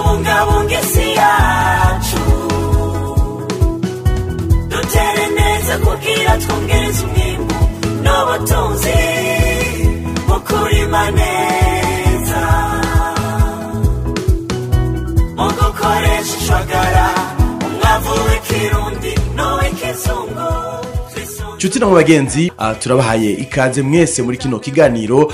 Tubungabunga isi yacu, dutere neza kugira twongereze umwimbu n'ubutunzi mu kurima neza, mu gukoresha ishwagara, umwavu w'ikirundi n'uw'ikizungu. Nshuti namwe bagenzi, turabahaye ikaze mwese muri kino kiganiro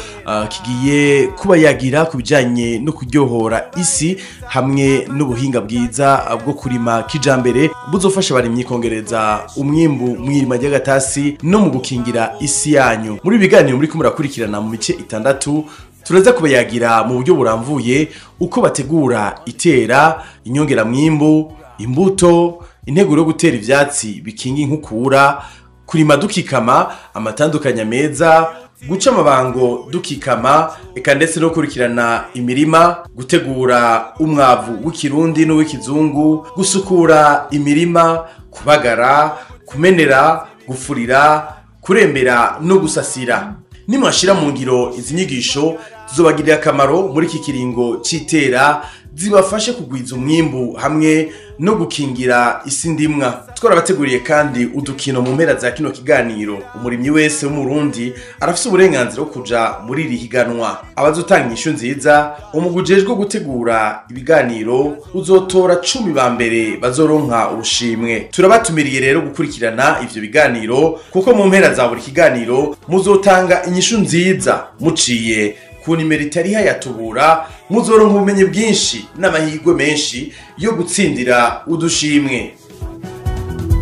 kigiye kuba yagira ku bijanye no kuryohora isi hamwe n'ubuhinga bwiza bwo kurima kijambere buzofasha abarimyi kongereza umwimbu mw'irima ry'agatasi no mu gukingira isi yanyu. Muri ibi biganiro muriko murakurikirana mu mice 6, turaza kubayagira mu buryo buramvuye uko bategura itera, inyongeramwimbu, imbuto, integuro yo gutera ivyatsi bikinga inkukura, kurima dukikama, amatandukanya meza, guca amabango dukikama, eka ndetse no gukurikirana imirima, gutegura umwavu w'ikirundi n'uw'ikizungu, gusukura imirima, kubagara, kumenera, gufurira, kurembera no gusasira. Nimwashira mu ngiro izi nyigisho zizobagirira akamaro muri iki kiringo c'itera, zibafashe kugwiza umwimbu hamwe no gukingira isi ndimwa. Twarabateguriye kandi udukino mu mpera za kino kiganiro. Umurimyi wese w'umurundi arafise uburenganzira bwo kuja muri iri higanwa. Abazotanga inyishu nziza, umugwi ujejwe gutegura ibiganiro uzotora 10 ba mbere bazoronka ubushimwe. Turabatumiriye rero gukurikirana ivyo biganiro, kuko mu mpera za buri kiganiro muzotanga inyishu nziza muciye ku nimero itariha ya Tubura, muzoronka ubumenyi bwinshi n'amahirwe menshi yo gutsindira udushimwe.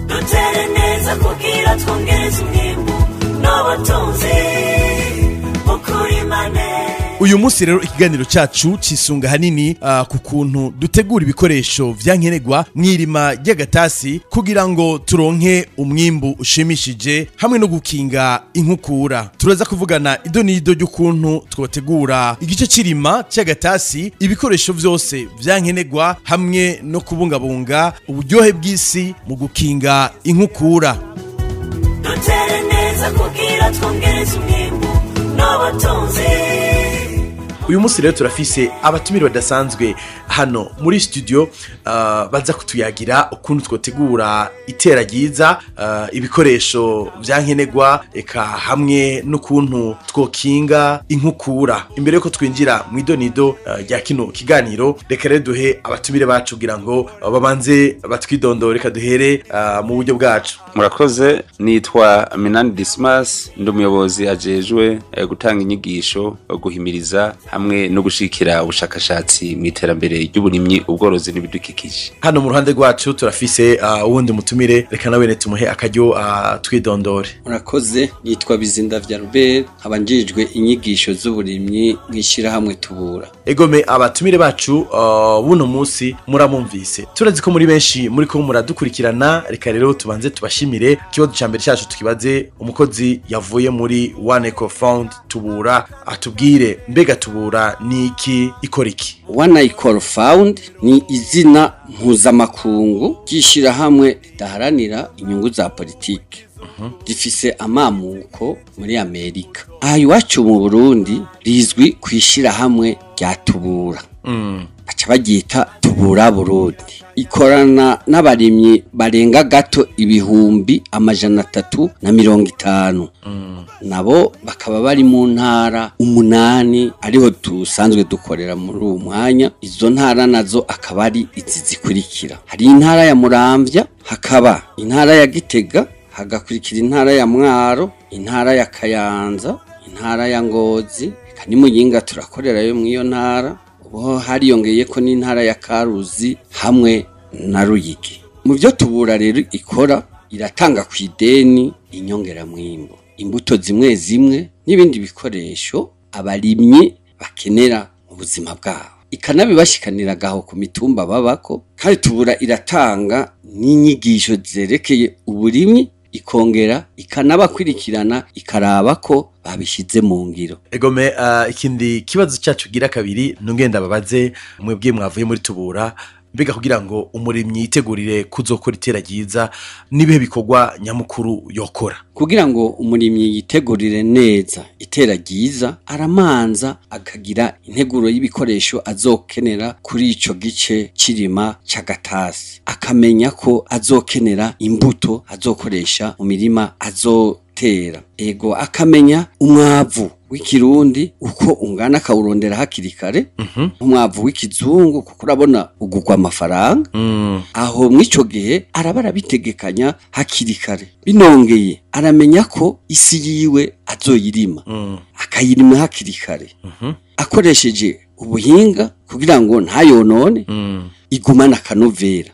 Dutere neza kugira twongereze umwimbu n'ubutunzi mu kurima neza. Uyu munsi rero ikiganiro cacu cisunga hanini ku kuntu dutegura ibikoresho vyankenerwa mw'irima ry'agatasi kugira ngo turonke umwimbu ushimishije hamwe no gukinga inkukura. Turaza kuvugana ido n'ido ry'ukuntu twotegura igice c'irima c'agatasi, ibikoresho vyose vyankenerwa hamwe no kubungabunga uburyohe bw'isi mu gukinga inkukura. Dutere neza kugira twongereze umwimbu n'ubutunzi. Uyu munsi rero turafise abatumire badasanzwe hano muri studio, baza kutuyagira ukuntu twotegura itera ryiza, ibikoresho vyankenerwa, eka hamwe n'ukuntu twokinga inkukura. Imbere yuko twinjira mu idonido rya kino kiganiro, reka rero duhe abatumire bacu kugira ngo babanze batwidondore. Reka duhere mu buryo bwacu. Murakoze, nitwa Minani Dismas, ndi umuyobozi ajejwe gutanga inyigisho, guhimiriza hamwe no gushikira ubushakashatsi mu iterambere ry'uburimyi, ubworozi n'ibidukikije. Hano mu ruhande rwacu turafise uwundi mutumire, reka nawe tumuhe akaryo twidondore. Murakoze, nitwa Bizinda vya Robert, nkaba njejwe inyigisho z'uburimyi mw'ishirahamwe Tubura. Egome, abatumire bacu buno munsi muramumvise, turazi ko muri benshi muri ko muradukurikirana. Reka rero tubanze tubashimire. Ikibazo ca mbere cyacu tukibaze umukozi yavuye muri One Eco Fund Tubura, atubwire mbega Tubura ni iki, ikora iki? One Eco Fund ni izina mpuzamakungu ry'ishirahamwe ridaharanira inyungu za politike, rifise amamuko muri Amerika. Aha iwacu mu Burundi rizwi ku ishirahamwe rya Tubura, baca baryita Tubura Burundi. Ikorana n'abarimyi barenga gato 350,000, nabo bakaba bari mu ntara 8 ariho dusanzwe dukorera muri uwo mwanya. Izo ntara nazo akaba ari izi zikurikira: hari intara ya Muramvya, hakaba intara ya Gitega, hagakurikira intara ya Mwaro, intara ya Kayanza, intara ya Ngozi, eka ni Muyinga turakorerayo mw'iyo ntara. Ubu hariyongeye ko n'intara ya Karuzi hamwe na Ruyigi. Mu byo Tubura rero ikora, iratanga ku ideni inyongeramwimbu, imbuto zimwe zimwe n'ibindi bikoresho abarimyi bakenera mu buzima bwabo, ikanabibashikanira gaho ku mitumba babako. Kandi Tubura iratanga n'inyigisho zerekeye uburimyi, ikongera ikanabakwirikirana, ikaraba ko babishize mu ngiro. Egome, ikindi kibazo cyacu gira kabiri, nungenda babaze mwebwe mwavuye muri Tubura, Mbega kugira ngo umurimyi yitegurire kuzokora itera ryiza, nibihe bikorwa nyamukuru yokora? Kugira ngo umurimyi yitegurire neza itera ryiza, aramanza akagira integuro y'ibikoresho azokenera kuri ico gice c'irima c'agatasi, akamenya ko azokenera imbuto azokoresha mu mirima azotera, ego akamenya umwavu w'ikirundi uko ungana akawurondera hakiri kare, umwavu w'ikizungu kuko urabona ugurwa amafaranga. Aho mw'ico gihe araba arabitegekanya hakiri kare. Binongeye aramenya ko isi yiwe azoyirima, akayirima hakiri kare akoresheje ubuhinga kugira ngo ntayonone, igumane akanovera.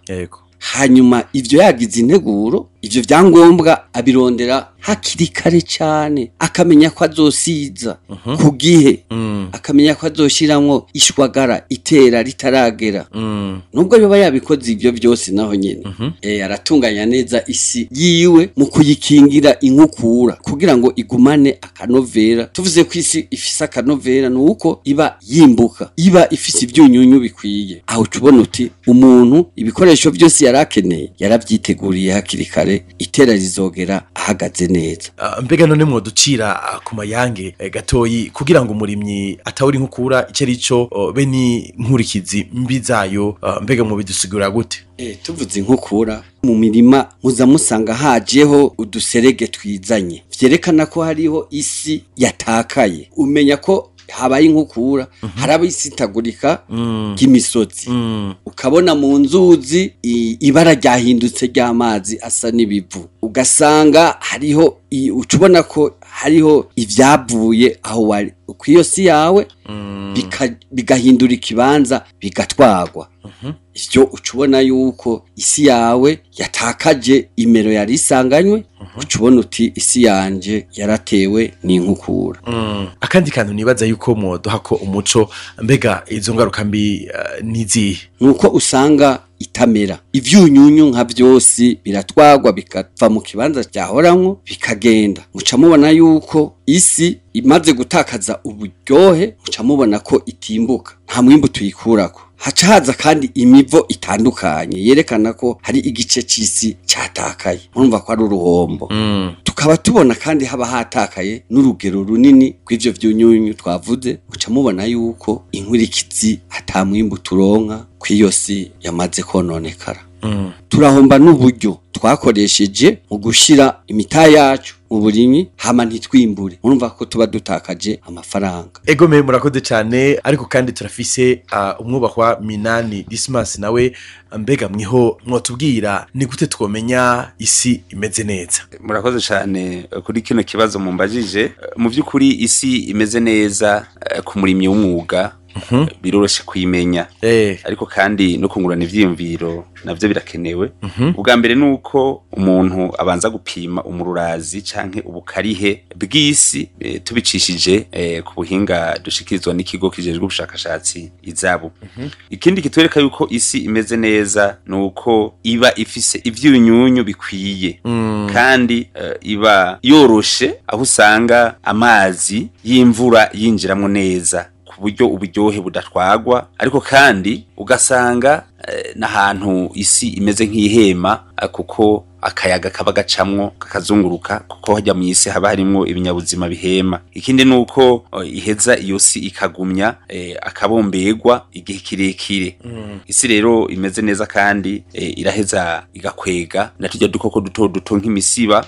Hanyuma ivyo yagize integuro, ivyo vyangombwa abirondera hakiri kare cyane, akamenya ko azosiza ku gihe, akamenya ko azoshiramwo ishwagara itera ritaragera. Nubwo yoba yabikoze ivyo byose, naho nyene aratunganya neza isi yiwe mu kuyikingira inkukura kugira ngo igumane akanovera. Tuvuze ko isi ifise akanovera nuko iba yimbuka, iba ifise ivyunyunyu bikwiye. Aho tubona uti umuntu ibikoresho byose yarakeneye yaravyiteguriye hakiri kare, itera rizogera ahagaze neza. Mbega none mwoducira ku mayange gatoyi kugira ngo umurimyi atawuri nkukura ico arico, be ni nkurikizi mbi zayo, mbega mubidusigura gute? Tuvuze inkukura mu mirima, muza musanga hajeho uduserege twizanye, vyerekana ko hariho isi yatakaye. Umenya ko habaye inkukura, haraba isitagurika ry'imisozi, ukabona mu nzuzi ibara ryahindutse ry'amazi asa n'ibivu, ugasanga hariho ucubona ko hariho ivyavuye aho wari kw'iyo si yawe, bigahindura ikibanza, bigatwagwa. Ivyo ucubona yuko isi yawe yatakaje imero yari isanganywe, ucubona uti isi yanje yaratewe n'inkukura. Akandi kantu nibaza yuko mwoduha ko umuco, mbega izo ngaruka mbi nizihe? Nuko usanga itamera, ivyunyunyu nka vyose biratwagwa bikava mu kibanza cyahoramwo bikagenda. Muca mubona yuko isi imaze gutakaza uburyohe, muca mubona ko itimbuka, nta mwimbu tuyikurako. Haca haza kandi imivo itandukanye yerekana ko hari igice c'isi catakaye, murumva ko ari uruhombo. Tukaba tubona kandi haba hatakaye n'urugero runini rw'ivyo vyunyunyu twavuze. Muca mubona yuko inkurikizi ata mwimbu turonka kw'iyo si yamaze kononekara. Turahomba n'uburyo twakoresheje mu gushira imitahe yacu mu burimyi, hama ntitwimbure, murumva ko tuba dutakaje amafaranga. Egome, murakoze cyane. Ariko kandi turafise umwubahwa Minani Dismas nawe, mbega mwiho mwotubwira ni gute twomenya isi imeze neza? Murakoze cyane kuri kino kibazo mumbajije. Mu by'ukuri isi imeze neza ku murimyi w'umwuga biroroshe kuyimenya, ariko kandi no kungurana ivyiyumviro navyo birakenewe. Ubwa mbere nuko umuntu abanza gupima umururazi canke ubukarihe bw'isi, tubicishije ku buhinga dushikirizwa n'ikigo kijejwe ubushakashatsi izabu. Ikindi kitwereka yuko isi imeze neza nuko iba ifise ivyunyunyu bikwiye, kandi iba yoroshe, aho usanga amazi y'imvura yinjiramwo neza ku buryo uburyohe budatwagwa. Ariko kandi ugasanga n'ahantu isi imeze nk'ihema, kuko akayaga kaba gacamwo kakazunguruka, kuko hajya mu isi haba harimwo ibinyabuzima bihema. Ikindi nuko iheza iyo si ikagumya akabomberwa igihe kirekire. Isi rero imeze neza kandi iraheza igakwega na turya dukoko duto duto nk'imisiba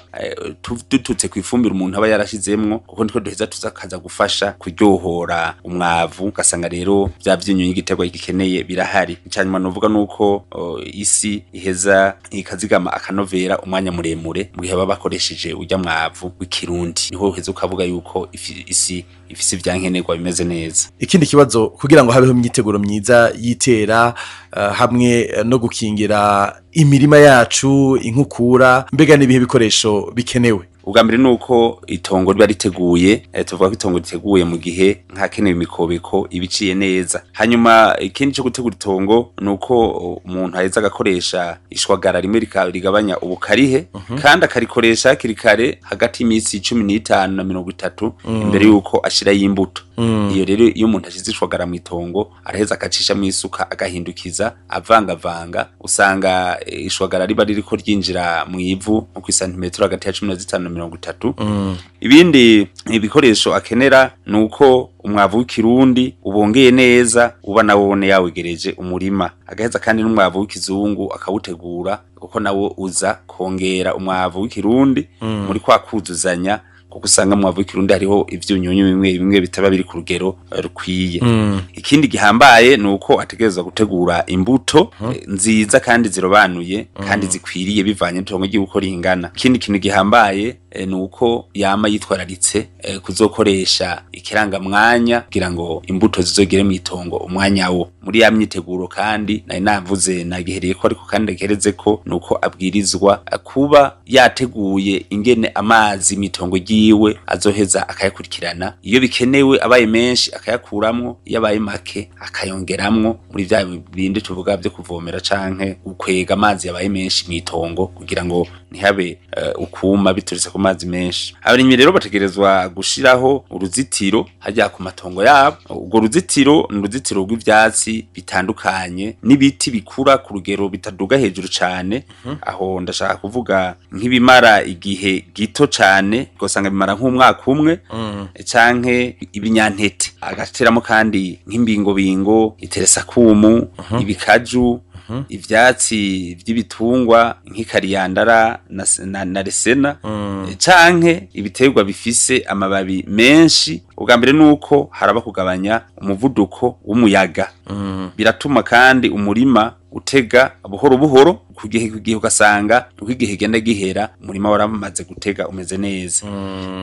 dututse ku ifumbire umuntu aba yarashizemwo, kuko nitwo duheza tuzakaza gufasha kuryohora umwavu, ugasanga rero vya vyunyunyu igiterwa gikeneye birahari. Icanyuma novuga nuko isi iheza ikazigama akanovera umwanya muremure mu gihe baba bakoresheje urya mwavu w'ikirundi, niho uheza ukavuga yuko isi ifise ivyankenerwa bimeze neza. Ikindi kibazo, kugira ngo habeho imyiteguro myiza y'itera hamwe no gukingira imirima yacu inkukura, mbega n'ibihe bikoresho bikenewe? Ubwa mbere nuko itongo riba riteguye. Tuvuga ko itongo riteguye mu gihe nkakenewe imikobeko ibiciye neza. Hanyuma ikindi cyo gutegura itongo nuko umuntu aheza agakoresha ishwagara rimwe rigabanya ubukarihe, kandi akarikoresha hakiri kare, hagati y'iminsi 15 na 30 imbere yuko ashirayo imbuto. Iyo rero iyo umuntu ashize ishwagara mu itongo, araheza akacisha mu isuka, agahindukiza, avangavanga, usanga ishwagara riba ririko ryinjira mu ivu nko kw'isantimetero hagati ya 15 na 30. Ibindi ibikoresho akenera nuko umwavu w'ikirundi ubongeye neza, uba nawone yawegereje umurima, agaheza kandi n'umwavu w'ikizungu akawutegura, kuko nawo uza kongera umwavu w'ikirundi muri kwa kuzuzanya, kuko usanga mu mwavu w'ikirundi hariho ivyunyunyu bimwe bimwe bitaba biri ku rugero rukwiye. Ikindi gihambaye nuko ategerezwa gutegura imbuto nziza kandi zirobanuye kandi zikwiriye bivanye n'itongo ry'uko ringana. Ikindi kintu gihambaye nuko yama yitwararitse kuzokoresha ikirangamwanya kugira ngo imbuto zizogere mu itongo umwanya wo muri ya myiteguro. Kandi nari navuze nagihereye ko, ariko kandi ndagihereze ko nuko abwirizwa kuba yateguye ingene amazi mu itongo ryiwe azoheza akayakurikirana, iyo bikenewe abaye menshi akayakuramwo, iyo abaye make akayongeramwo, muri vya bindi tuvuga vyo kuvomera canke gukwega amazi yabaye menshi mu itongo, kugira ngo ntihabe ukuma biturutse ku mazi menshi. Abarimyi rero bategerezwa gushiraho uruzitiro hajya ku matongo yabo. Urwo ruzitiro ni uruzitiro rw'ivyatsi bitandukanye n'ibiti bikura ku rugero bitaduga hejuru cane. Aho ndashaka kuvuga nk'ibimara igihe gito cane, ugasanga bimara nk'umwaka umwe, canke ibinyantete. Agateramo kandi nk'imbingobingo, iteresakumu, ibikaju, ivyatsi vy'ibitungwa nk'ikariyandara na resena, canke ibiterwa bifise amababi menshi. Ubwa mbere nuko haraba kugabanya umuvuduko w'umuyaga. Biratuma kandi umurima utega buhoro buhoro ku gihe, ugasanga uko igihe genda gihera umurima waramaze gutega umeze neza.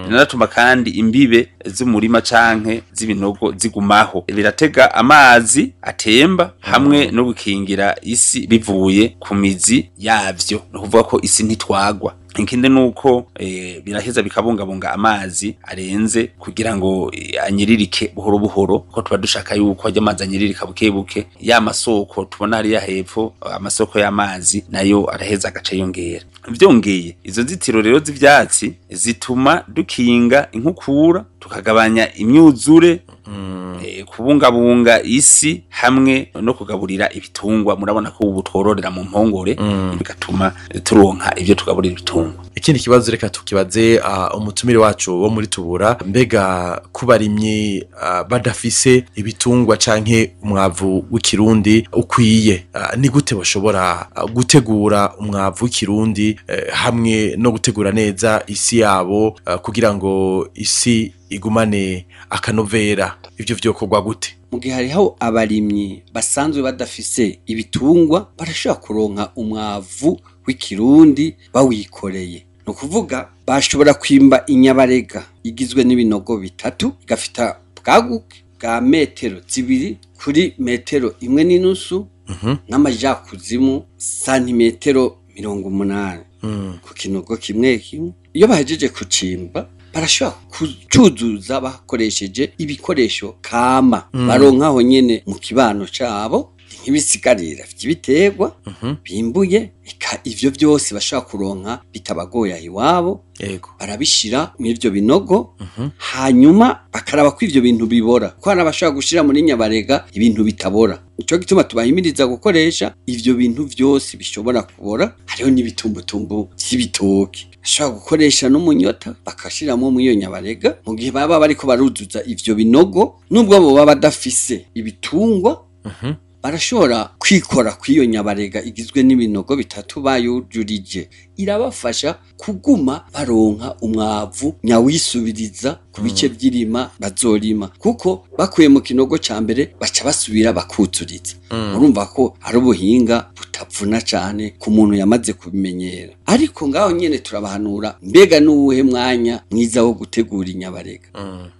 Binatuma kandi imbibe z'umurima canke z'ibinogo zigumaho. Biratega amazi atemba hamwe no gukingira isi bivuye ku mizi yavyo, no kuvuga ko isi ntitwagwa. Ikindi nuko biraheza bikabungabunga amazi arenze kugira ngo anyiririke buhoro buhoro, ko tuba dushaka yuko ajya amazi anyiririka buke buke. Ya masoko tubona hariya hepfo, amasoko y'amazi nayo araheza agaca yongera. Vyongeye, izo nzitiro rero z'ivyatsi zituma dukinga inkukura, tukagabanya imyuzure, kubungabunga isi hamwe no kugaburira ibitungwa. Murabona ko ubu twororera mu mpongore, bigatuma turonka ivyo tugaburira ibitungwa. Ikindi kibazo reka tukibaze umutumire wacu wo muri Tubura. Mbega kubarimyi badafise ibitungwa canke umwavu w'ikirundi ukwiye, ni gute bashobora gutegura umwavu w'ikirundi hamwe no gutegura neza isi yabo kugira ngo isi igumane akanovera? Ivyo vyokorwa gute? Mu gihe hariho abarimyi basanzwe badafise ibitungwa, barashobora kuronka umwavu w'ikirundi bawikoreye. Ni ukuvuga bashobora kwimba inyabarega igizwe n'ibinogo bitatu, igafita bwaguke bwa metero 2 kuri metero 1.5 n'amajakuzimu santimetero 80 ku kinogo kimwe kimwe. Iyo bahejeje kucimba, barashobora kucuzuza bakoresheje ibikoresho kama baronkaho nyene mu kibano cabo, nk'ibisigarira vy'ibiterwa bimbuye, eka ivyo vyose bashobora kuronka bitabagoye aho iwabo. Barabishira mw'ivyo binogo, hanyuma bakaraba ko ivyo bintu bibora, kuko hari abashobora gushira muri nyabarega ibintu bitabora. Nico gituma tubahimiriza gukoresha ivyo bintu vyose bishobora kubora. Hariho n'ibitumbutumbu vy'ibitoki, bashobora gukoresha n'umunyota bakashiramwo mw'iyo nyabarega mu gihe baba bariko baruzuza ivyo binogo. Nubwo boba badafise ibitungwa, barashobora kwikora kw'iyo nyabarega igizwe n'ibinogo bitatu bayujurije. Irabafasha kuguma baronka umwavu nyawisubiriza ku bice vy'irima bazorima, kuko bakuye mu kinogo ca mbere baca basubira bakuzuriza. Urumva ko ari ubuhinga butavuna cane ku muntu yamaze kubimenyera. Ariko ngaho nyene turabahanura, mbega n'uwuhe mwanya mwiza wo gutegura inyabarega?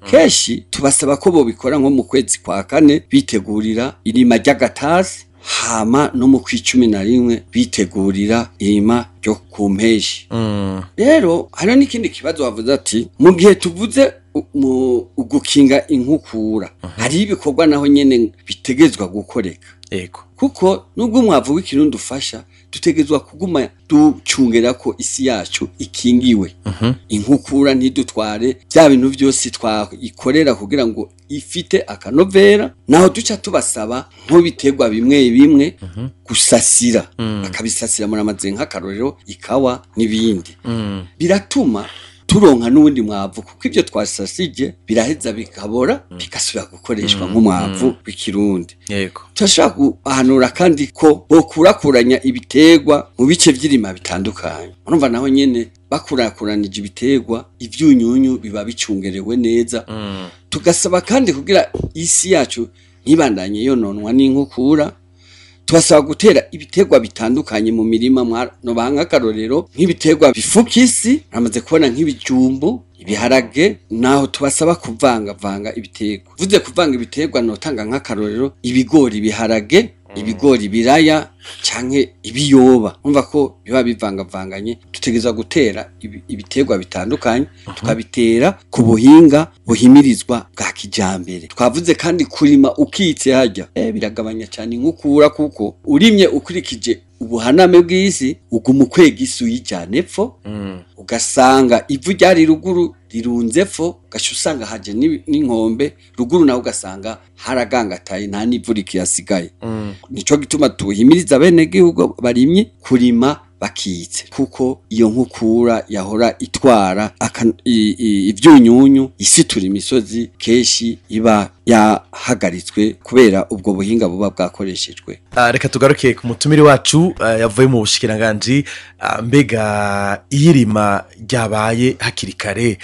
Kenshi tubasaba ko bobikora nko mu kwezi kwa kane bitegurira irima ry'agatasi, hama no mu kw'icumi na rimwe bitegurira irima ryo ku mpeshi. Rero hariho n'ikindi kibazo bavuze ati mu gihe tuvuze mu gukinga inkukura, hariho ibikorwa naho nyene bitegezwa gukoreka. Kuko nubwo umwavu w'ikirundi ufasha, dutegezwa kuguma ducungera ko isi yacu ikingiwe, inkukura ntidutware bya bintu byose twayikorera kugira ngo ifite akanovera. Naho duca tubasaba nk'ibiterwa bimwe bimwe gusasira, bakabisasira muri amaze nk'akarorero ikawa n'ibindi. Biratuma turonka n'uwundi mwavu, kuko ibyo twasasije biraheza bikabora bigasubira gukoreshwa nk'umwavu w'ikirundi. Yego. Turashobora guhanura kandi ko bokurakuranya ibiterwa mu bice vy'irima bitandukanye. Urumva naho nyene bakurakuranije ibiterwa, ivyunyunyu biba bicungerewe neza. Tugasaba kandi kugira isi yacu ntibandanye yononwa n'inkukura, tubasaba gutera ibiterwa bitandukanye mu mirima. Nobaha nk'akarorero nk'ibiterwa bifuka isi, uramaze kubona nk'ibijumbu, ibiharage. Naho tubasaba kuvangavanga ibiterwa. Vuze kuvanga ibiterwa, notanga nk'akarorero ibigori, ibiharage, ibigori, ibiraya canke ibiyoba. Urumva ko biba bivangavanganye. Dutegerezwa gutera ibiterwa bitandukanye, tukabitera ku buhinga buhimirizwa bwa kijambere. Twavuze kandi kurima ukitse harya, biragabanya cyane inkukura, kuko urimye ukurikije ubuhaname bw'isi uguma ukwega isi uyijyana epfo, ugasanga ivu ryari ruguru rirunze epfo, ugaca usanga haje n'inkombe ruguru, naho ugasanga haragangataye, nta n'ivu rikihasigaye. Nico gituma tuhimiriza abenegihugu barimye kurima bakitse, kuko iyo nkukura yahora itwara ivyunyunyu isitura imisozi kenshi iba yahagaritswe kubera ubwo buhinga buba bwakoreshejwe. Reka tugaruke ku mutumire wacu yavuye mu bushikiranganji. Mbega iyirima ryabaye hakiri kare,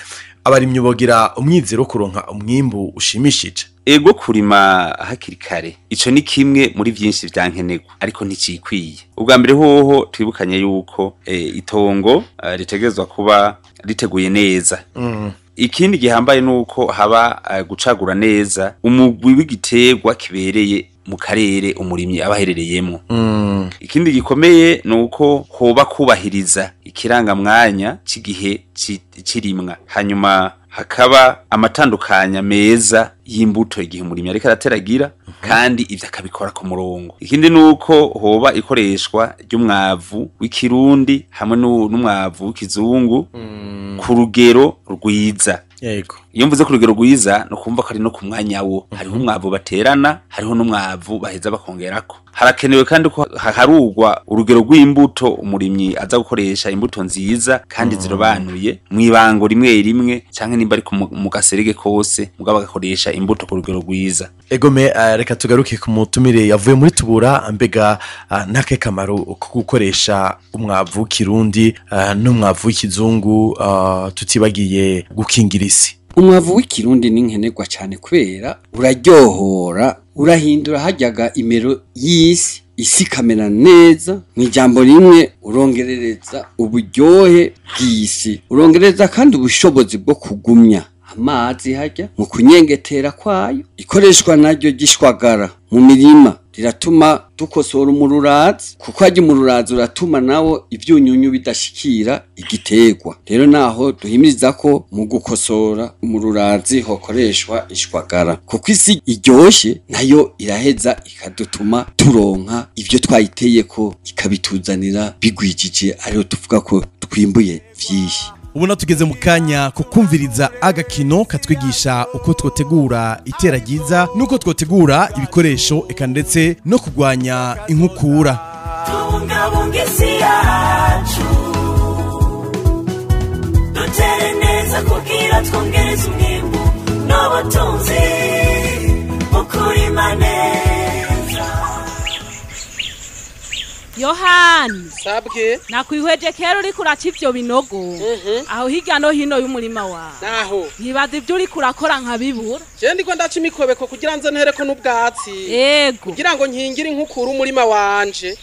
abarimyi bogira umwizero wo kuronka umwimbu ushimishije? Ego, kurima hakiri kare ico ni kimwe muri vyinshi vyankenerwa, ariko nticikwiye. Ubwa mbere hoho twibukanye yuko itongo ritegerezwa kuba riteguye neza. Ikindi gihambaye nuko haba gucagura neza umugwi w'igiterwa kibereye mu karere umurimyi aba aherereyemo. Ikindi gikomeye nuko hoba kubahiriza ikirangamwanya c'igihe c'irimwa, hanyuma hakaba amatandukanya meza y'imbuto igihe umurimyi ariko arateragira, kandi ivyo akabikora ku murongo. Ikindi nuko hoba ikoreshwa ry'umwavu w'ikirundi hamwe n'umwavu w'ikizungu ku rugero rwiza. Yego. Iyo mvuze ku rugero rwiza, no kumva ko ari no ku mwanya wo hariho umwavu baterana, hariho n'umwavu baheza bakongerako. Harakenewe kandi ko haharugwa urugero rw'imbuto umurimyi aza gukoresha, imbuto nziza kandi zirobanuye mw'ibango rimwe rimwe, canke nimba ari mu gaserege kose, mugabo bagakoresha imbuto ku rugero rwiza. Egome, reka tugaruke ku mutumire yavuye muri Tubura. Mbega nake kamaro ko gukoresha umwavu w'ikirundi n'umwavu w'ikizungu, tutibagiye gukingira isi? Umwavu w'ikirundi ni nkenerwa cyane kubera uraryohora, urahindura hajyaga imero y'isi, isi ikamera neza. Mu ijambo rimwe, urongerereza uburyohe bw'isi, urongereza kandi ubushobozi bwo kugumya amazi hajya mu kunyengetera kwayo. Ikoreshwa naryo gishwagara mu mirima riratuma dukosora umururazi, kuko hajya umururazi uratuma nawo ivyunyunyu bidashikira igiterwa. Rero naho duhimiriza ko mu gukosora umururazi hokoreshwa ishwagara, kuko isi iryoshe nayo iraheza ikadutuma turonka ivyo twayiteye ko, ikabituzanira bigwijije, ariyo tuvuga ko twimbuye vyinshi. Ubona tugeze mu kanya ko kumviriza agakino katwigisha uko twotegura itera ryiza nuko twotegura ibikoresho, eka ndetse no kugwanya inkukura. Tubungabunga isi yacu, dutere neza kugira twongereze umwimbu n'ubutunzi mu kurima neza. Yohani. Sabwe. Nakwihweje kera uriko uraca ivyo binogo aho hirya no hino y'umurima wawe. Naho. Nkibaza ivyo uriko urakora nkabibura. Je ndiko ndaca imikobeko kugira nze ntereko n'ubwatsi. Yego. Kugira ngo nkingire inkukura umurima wanje.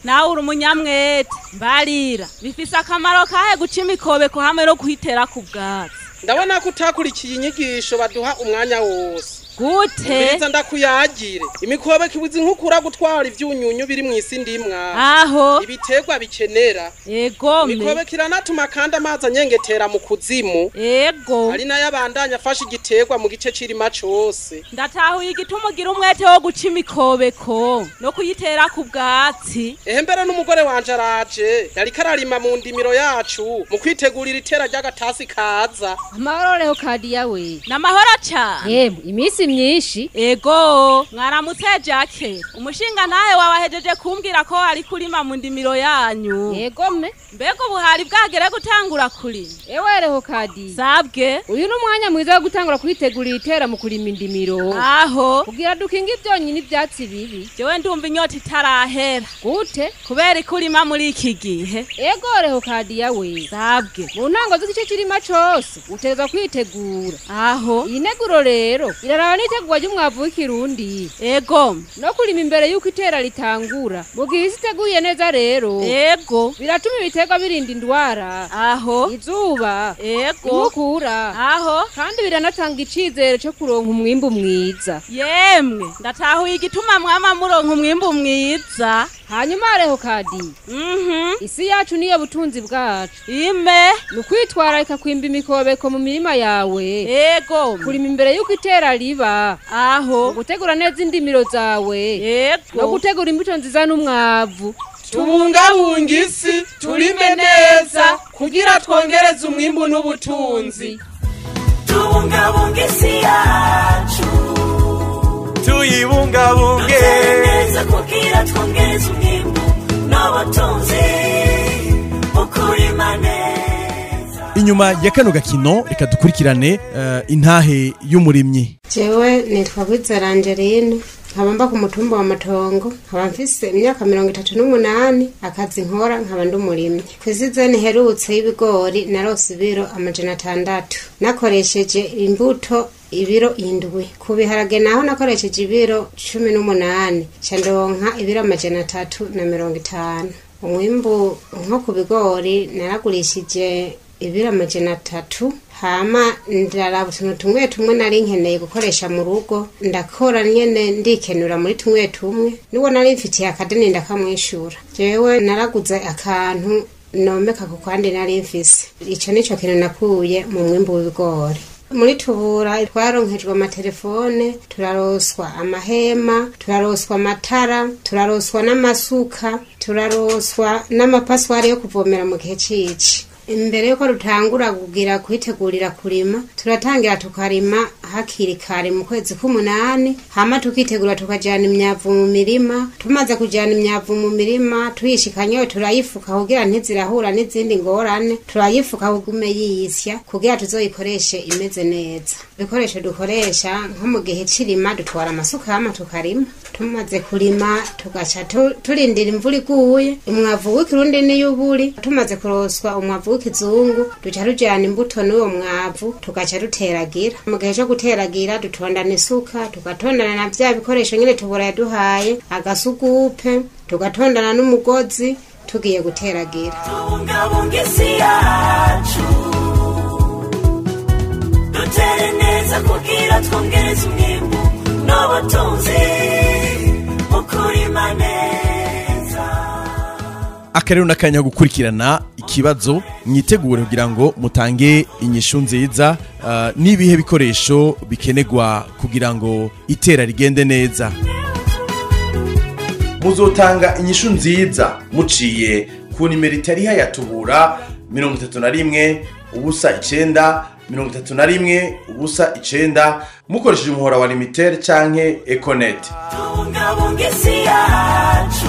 Nawe uri umunyamwete. Mbarira, bifise akamaro kahe guca imikobeko hamwe no kuhitera ku bwatsi? Ndabona ko utakurikiye inyigisho baduha umwanya wose. Gute? Umviriza ndakuyagire. Imikobeko ibuza inkukura gutwara ivyunyunyu biri mw'isi ndimwa. Aho. Ibiterwa bikenera. Egome. Imikobeko iranatuma kandi amazi anyengetera mu kuzimu. Ego. Ari nayo abandanya afasha igiterwa mu gice c'irima cose. Ndatahuye igituma ugira umwete wo guca imikobeko no kuyitera ku bwatsi. Ehe mbere n'umugore wanje araje. Yariko ararima mu ndimiro yacu mu kwitegurira itera ry'agatasi kaza. Amahoro rero Kadiya we. Namahoro cane. Yemwe iminsi myinshi. Ego, mwaramutse Jacques. Umushinga nawe wabahejeje kumbwira ko ari kurima mu ndimiro yanyu. Yego me. Mbega ubu hari bwagere gutangura kurima. Ewe reho Kadi. Sabwe. Uyu ni umwanya mwiza wo gutangura kwitegurira itera mu kurima indimiro. Aho. Kugira dukinge ivyonyi n'ivyatsi bibi. Jewe ndumva inyota itarahera. Gute? Kubera ikurima muri iki gihe. Ego reho Kadiya we. Sabwe. Mu ntango z'igice c'irima cose utegerezwa kwitegura. Aho. Iyi nteguro rero iraraba n'itegurwa ry'umwavu w'ikirundi. Ego. No kurima imbere y'uko itera ritangura. Mu gihe isi iteguye neza rero. Ego. Biratuma ibiterwa birinda indwara. Aho. Izuba. Ego. Inkukura. Aho. Kandi biranatanga icizere co kuronka umwimbu mwiza. Yemwe, ndatahuye igituma mwama muronka umwimbu mwiza. Hanyuma reho Kadi. Isi yacu niyo butunzi bwacu. Ime. Ni ukwitwararika kwimba imikobeko mu mirima yawe. Ego. Kurima imbere y'uko itera riba. Aho. Gutegura neza indimiro zawe. Ego. No gutegura imbuto nziza n'umwavu. Tubungabunga isi, turime neza kugira twongereze umwimbu n'ubutunzi. Tubungabunga isi yacu. Tuyibungabunge. Dutere neza kugira twongereze umwimbu n'ubutunzi. Ukurima neza. Inyuma ya kano gakino reka dukurikirane intahe y'umurimyi. Jewe nitwa Kwizera Angeline, nkaba mba ku mutumba wa Matongo, nkaba mfise imyaka 38, akazi nkora nkaba ndi umurimyi. Kw'isizeni iherutse y'ibigori narose ibiro 600, nakoresheje imbuto ibiro 7. Ku biharage naho nakoresheje ibiro 18, nca ndonka ibiro 350. Umwimbu nko ku bigori naragurishije ibiro 300, hama ndaraba utuntu tumwe tumwe nari nkeneye gukoresha mu rugo, ndakora nyene ndikenura muri tumwe tumwe, nuwo nari mfitiye akadeni ndakamwishura. Jewe naraguze akantu nomeka ku kandi nari mfise. Ico nico kintu nakuye mu mwimbu w'ibigori. Muri Tubura twaronkejwe amatelefone, turaroswa amahema, turaroswa amatara, turaroswa n'amasuka, turaroswa n'amapaswari yo kuvomera mu gihe cici. Imbere yuko rutangura kugira kwitegurira kurima, turatangira tukarima hakiri kare mu kwezi k'umunani, hama tukitegura tukajana imyavu mu mirima. Tumaze kujana imyavu mu mirima tuyishikanyeyo turayifuka kugira ntizirahura n'izindi ngorane, turayifuka kugume yiyisya kugira tuzoyikoreshe imeze neza. Ibikoresho dukoresha nko mu gihe c'irima dutwara amasuka hama tukarima. Tumaze kurima tugaca turindira imvura iguye, umwavu w'ikirundi niyo uburi. Tumaze kuroswa umwavu w'ikizungu duca rujana imbuto n'uwo mwavu tugaca duteragira. Mu gihe co guteragira dutondana isuka, tugatondana na vya bikoresho nyene Tubura yaduhaye, agasugupe, tugatondana n'umugozi tugiye guteragira. Tubungabunga isi yacu. Dutere neza kugira twongereze umwimbu n'ubutunzi. Ukurima neza. Akarero nakanya gukurikirana ikibazo mwitegure kugira ngo mutange inyishu nziza n'ibihe bikoresho bikenegwa kugira ngo itera rigende neza. Muzotanga inyishu nziza muciye ku nimero itariha ya Tubura 31 0 9 31 0 9 mukoresheje umuhora wa Limitel canke Econet. Tubungabunga isi yacu.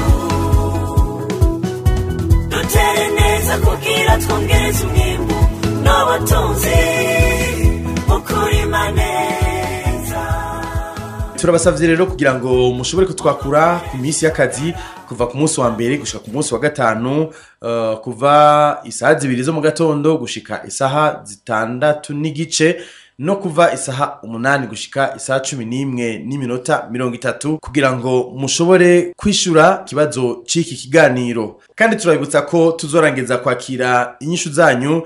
Dutere neza kugira twongereze umwimbu n'ubutunzi. Ukurima neza. Turabasavye rero kugira ngo mushobore kutwakura ku minsi y'akazi kuva ku munsi wa mbere gushika ku munsi wa gatanu, kuva isaha 2 zo mu gatondo gushika isaha 6:15 no kuva isaha 8 gushika isaha 11:30 kugira ngo mushobore kwishura kibazo c'iki kiganiro. Kandi turabibutsa ko tuzorangiza kwakira inyishu zanyu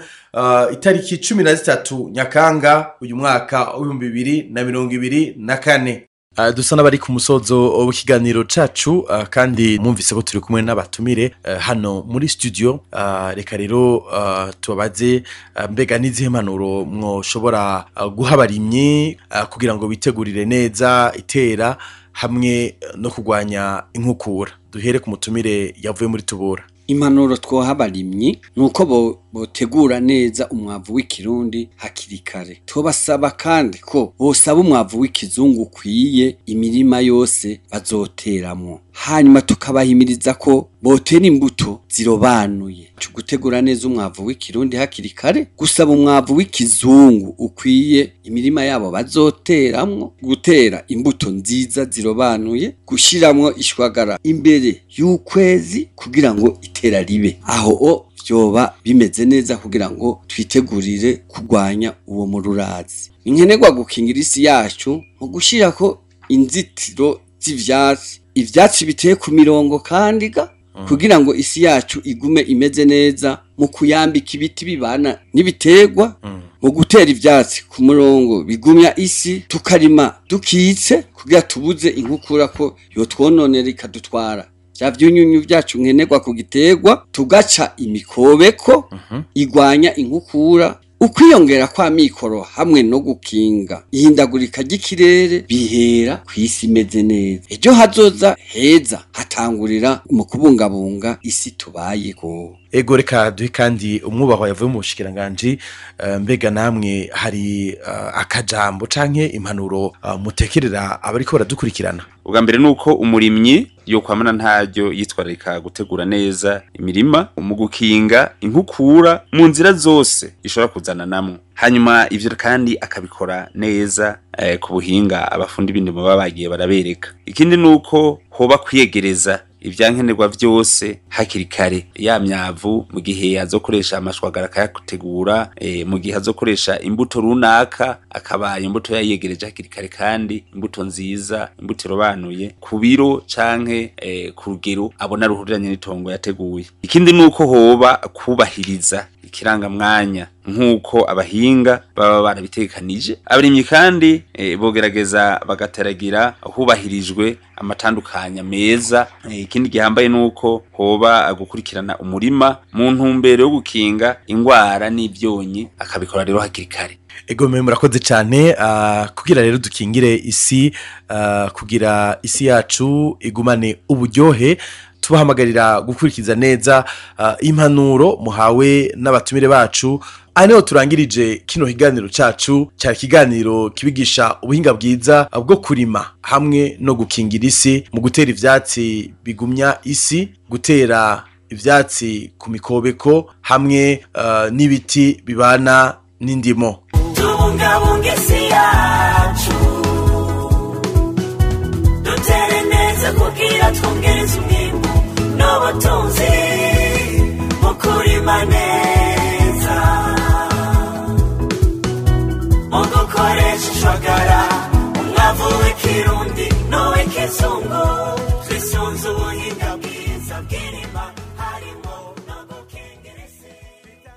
itariki 13 Nyakanga uyu mwaka 2024. Dusa n'abari ku musozo w'ikiganiro cacu, kandi mwumvise ko turi kumwe n'abatumire hano muri studio. Reka rero tubabaze, mbega n'izihe mpanuro mwoshobora guha abarimyi kugira ngo bitegurire neza itera hamwe no kurwanya inkukura? Duhere ku mutumire yavuye muri Tubura. Impanuro twoha abarimyi nuko botegura neza umwavu w'ikirundi hakiri kare. Tubasaba kandi ko bosaba umwavu w'ikizungu ukwiye imirima yose bazoteramwo. Hanyuma tukabahimiriza ko botera imbuto zirobanuye. Gutegura neza umwavu w'ikirundi hakiri kare, gusaba umwavu w'ikizungu ukwiye imirima yabo bazoteramwo, gutera imbuto nziza zirobanuye, gushiramwo ishwagara imbere y'ukwezi kugira ngo itera ribe. Aho vyoba bimeze neza kugira ngo twitegurire kurwanya uwo mururazi. Inkenerwa gukingira isi yacu mu gushirako inzitiro z'ivyatsi, ivyatsi biteye ku mirongo kandi ga kugira ngo isi yacu igume imeze neza, mu kuyambika ibiti bibana n'ibiterwa, mu gutera ivyatsi ku murongo bigumya isi, tukarima dukitse kugira tubuze inkukura ko yotwononera ikadutwara vya vyunyunyu vyacu nkenerwa ku giterwa, tugaca imikobeko igwanya inkukura. Ukwiyongera kwa mikoro hamwe no gukinga ihindagurika ry'ikirere bihera kw'isi imeze neza. Ejo hazoza heza hatangurira mu kubungabunga isi tubayeko. Ego, reka duhe kandi umwubahwa yavuye mu bushikiranganji. Mbega namwe hari akajambo canke impanuro mutekerera abariko baradukurikirana? Ubwa mbere nuko umurimyi yokwamana ntaryo yitwararika gutegura neza imirima mu gukinga inkukura mu nzira zose ishobora kuzana namwe. Hanyuma ivyo kandi akabikora neza ku buhinga abafundi b'indimo baba bagiye barabereka. Ikindi nuko hoba kwiyegereza ivyankenerwa vyose hakiri kare, ya myavu mu gihe azokoresha amashwagara akayategura, mu gihe azokoresha imbuto runaka akaba imbuto yayiyegereje hakiri kare, kandi imbuto nziza, imbuto irobanuye ku biro canke ku rugero abona ruhuriranye n'itongo yateguye. Ikindi nuko hoba kubahiriza ikirangamwanya nk'uko abahinga baba barabitekanije. Abarimyi kandi bogerageza bagateragira hubahirijwe amatandukanya meza. Ikindi gihambaye nuko hoba gukurikirana umurima mu ntumbero yo gukinga ingwara n'ivyonyi, akabikora rero hakiri kare. Ego, mwe murakoze cyane. Kugira rero dukingire isi, kugira isi yacu igumane uburyohe, tubahamagarira gukurikiza neza impanuro muhawe n'abatumire bacu. Aha niho turangirije kino kiganiro cacu, cyari ikiganiro kibigisha ubuhinga bwiza bwo kurima hamwe no gukingira isi mu gutera ivyatsi bigumya isi, gutera ivyatsi ku mikobeko hamwe n'ibiti bibana n'indimo. Tubungabunga isi yacu, dutere neza kugira twongereze umwimbu n'ubutunzi mu kurima neza, mu gukoresha ishwagara, umwavu w'ikirundi n'uw'ikizungu, twisunze ubuhinga bwiza bw'irima.